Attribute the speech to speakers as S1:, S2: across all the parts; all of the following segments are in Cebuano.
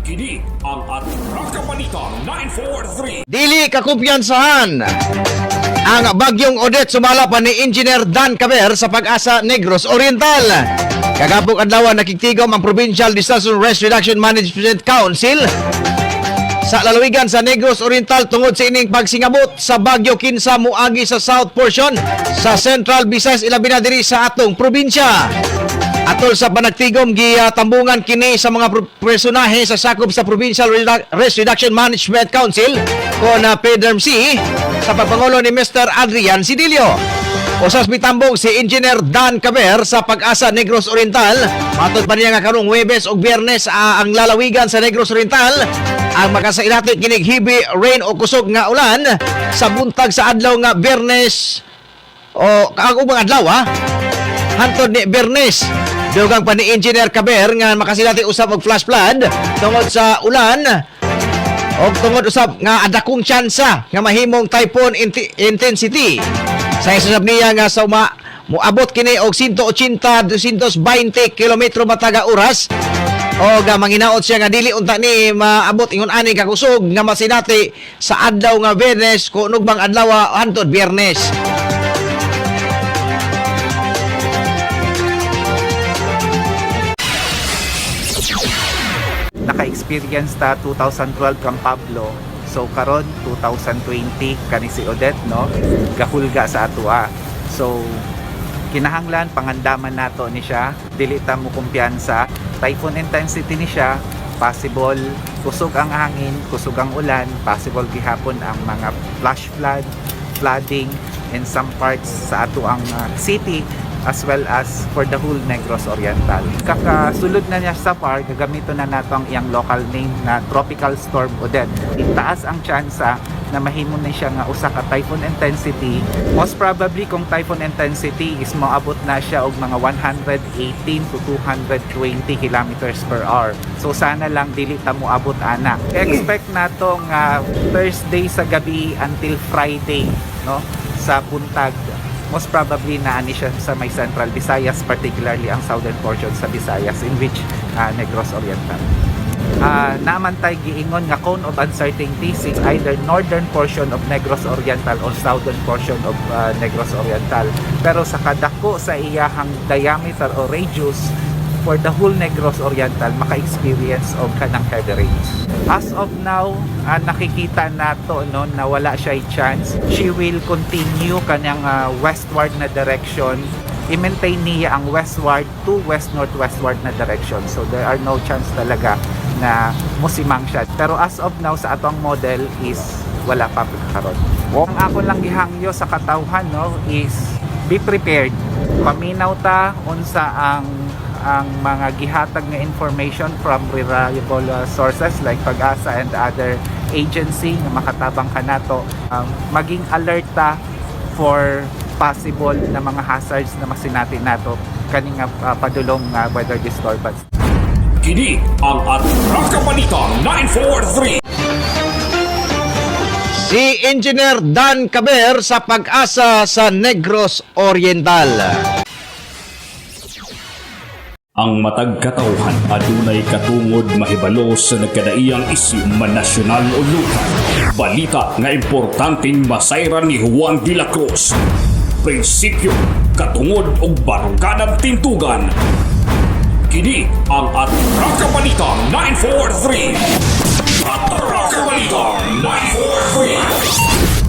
S1: Kini ang Atraka Balita 943.
S2: Dili kakumpiyansahan ang bagyong Odette, sumala pa ni Engineer Dan Caber sa Pag-asa Negros Oriental. Kagapong adlaw, nakigtigom ang Provincial Disaster Risk Reduction Management Council sa lalawigan sa Negros Oriental tungod sa ining pagsingabot sa bagyo kinsa muagi sa south portion sa Central Visayas, ilabi na diri sa atong probinsya. Atol sa panagtigom, gitambungan kini sa mga personahe sa sakop sa Provincial Risk Reduction Management Council o na PDRMC sa pagpangulo ni Mr. Adrian Sidilio. Usas mitambong si Engineer Dan Caber sa Pag-asa Negros Oriental. Matod pa niya nga karong Huwebes ug Biyernes ang lalawigan sa Negros Oriental ang makasailati kinig heavy rain o kusog nga ulan sa buntag sa adlaw nga Biyernes o ang ubang adlaw hantod ni Biyernes. Dugang pa ni Engineer Caber nga makasilati usab og flash flood tungod sa ulan og tungod usab nga adakong tsansa nga mahimong typhoon intensity. Sa isasab niya nga sa uma moabot kini og 180 220 kilometro mataga oras o ga manginaot siya nga dili unta ni maabot ingon ani kakusog nga masinati sa adlaw nga Biyernes kung bang adlaw hantod Biyernes.
S3: Naka-experience ta 2012 kang Pablo. So karon 2020 kani si Odette, no, gahulga sa atoa. So kinahanglan pangandaman nato ni siya, dili ta mo kumpiyansa. Typhoon intensity ni siya, possible kusog ang hangin, kusog ang ulan, possible gihapon ang mga flash flood, flooding in some parts sa ato ang city as well as for the whole Negros Oriental. Kakasulod na niya sa PAR, gagamiton na nato ang iyang local name na Tropical Storm Odette. Itaas ang tsansa na mahimo na siya nga usa ka typhoon intensity. Most probably kung typhoon intensity is moabot na siya og mga 118 to 220 kilometers per hour. So sana lang dili ta moabot ana. Expect nato nga Thursday sa gabi until Friday, no, sa buntag, most probably na ani siya sa may Central Visayas, particularly ang southern portion sa Visayas, in which Negros Oriental. Naa man tay giingon nga cone of uncertainty is either northern portion of Negros Oriental or southern portion of Negros Oriental. Pero sa kadako sa iyahang diameter o radius, for the whole Negros Oriental maka-experience og kanang heavy rains. As of now, nakikita nato, no, na wala siya chance. She will continue kanyang westward na direction. I-maintain niya ang westward to west northwestward na direction. So there are no chance talaga na musimang siya. Pero as of now sa atong model is wala pa karon. Ang ako lang gihangyo sa katawhan, no, is be prepared. Paminaw ta unsa ang mga gihatag nga information from reliable sources like Pag-asa and other agency nga makatabang kanato. Maging alert ta for possible na mga hazards na masinati nato kani nga padulong nga weather disturbance.
S1: Kini ang Atraka Balita 943.
S2: Si Engineer Dan Caber sa Pag-asa sa Negros Oriental.
S1: Ang matag katawhan adunay katungod mahibalo sa nagkadaiyang isyu, man nasyonal o lokal. Balita nga importanteng masayran ni Juan de la Cruz. Prinsipyo, katungod ug baruganan tintugan. Kini ang Atraka Balita 943. Atraka Balita 943.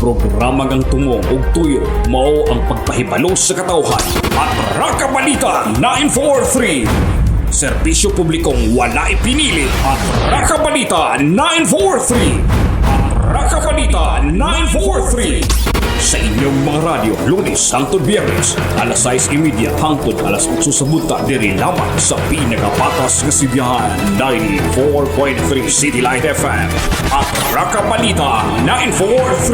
S1: Programa ngang tumong ug tuyo mao ang pagpahibalo sa katawhan. Atraka Balita 943. Serbisyo publikong wala ipinili. Atraka Balita 943. Atraka Balita 943. Sa inyong mga radyo, Lunes hangtod Biyernes, alas 6:30 hangtod alas 8 sa buntag, diri lamang sa pinakapatas nga sibihan, 94.3 City Light FM. Atraka Balita 943.